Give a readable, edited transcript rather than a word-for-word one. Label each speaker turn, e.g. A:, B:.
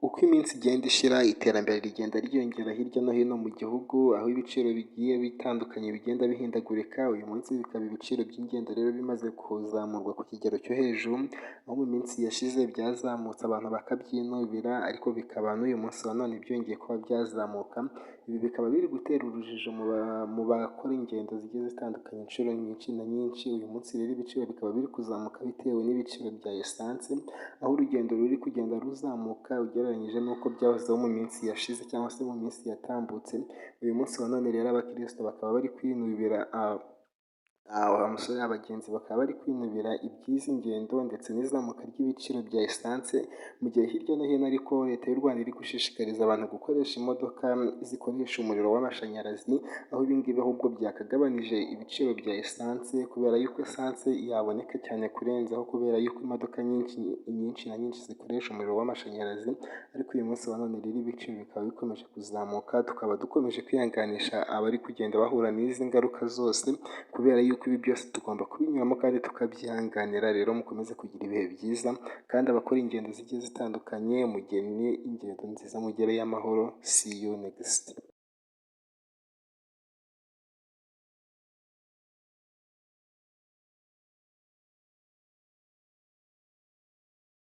A: Uko iminsi igenda ishira, iterambere rigenda ryiyongera hirya no hino mu gihugu, aho ibiciro bigiye bitandukanye bigenda bihindagurika. Uyu munsi bikaba ibiciro by'ingendo rero bimaze kuzamurwa ku kigero cyo hejuru, aho mu minsi yashize byazamutse abantu bakabyinubira, ariko bikaba n'uyu munsi wa none byongeye kuba byazamuka. Ibi bikaba biri gutera urujijo mu bakora ingendo zigiye zitandukanye inshuro nyinshi na nyinshi. Uyu munsi rero ibiciro bikaba biri kuzamuka bitewe n'ibiciro bya esanse, aho urugendo ruri kugenda ruzamuka ugereranyije n'uko byahozeho mu minsi yashize cyangwa se mu minsi yatambutse. Uyu munsi wa none rero abakristo bakaba bari kwinubira, musore, abagenzi bakaba bari kwinubira iby'izi ngendo ndetse n'izamuka ry'ibiciro bya esanse, mu gihe hirya no hino ariko Leta y'u Rwanda iri gushishikariza abantu gukoresha imodoka zikoresha umuriro w'amashanyarazi, aho ibi ngibi ahubwo byakagabanije ibiciro bya esanse, kubera yuko esanse yaboneka cyane kurenzaho, kubera yuko imodoka nyinshi nyinshi na nyinshi zikoresha umuriro w'amashanyarazi. Ariko uyu munsi wa none rero ibiciro bikaba bikomeje kuzamuka, tukaba dukomeje kwihanganisha abari kugenda bahura n'izi ngaruka zose, kubera yuko ibi byose tugomba kubinyuramo kandi tukabyihanganira. Rero mukomeze kugira ibihe byiza, kandi abakora ingendo zigiye zitandukanye mugire ingendo nziza, mugereyo amahoro. See you next.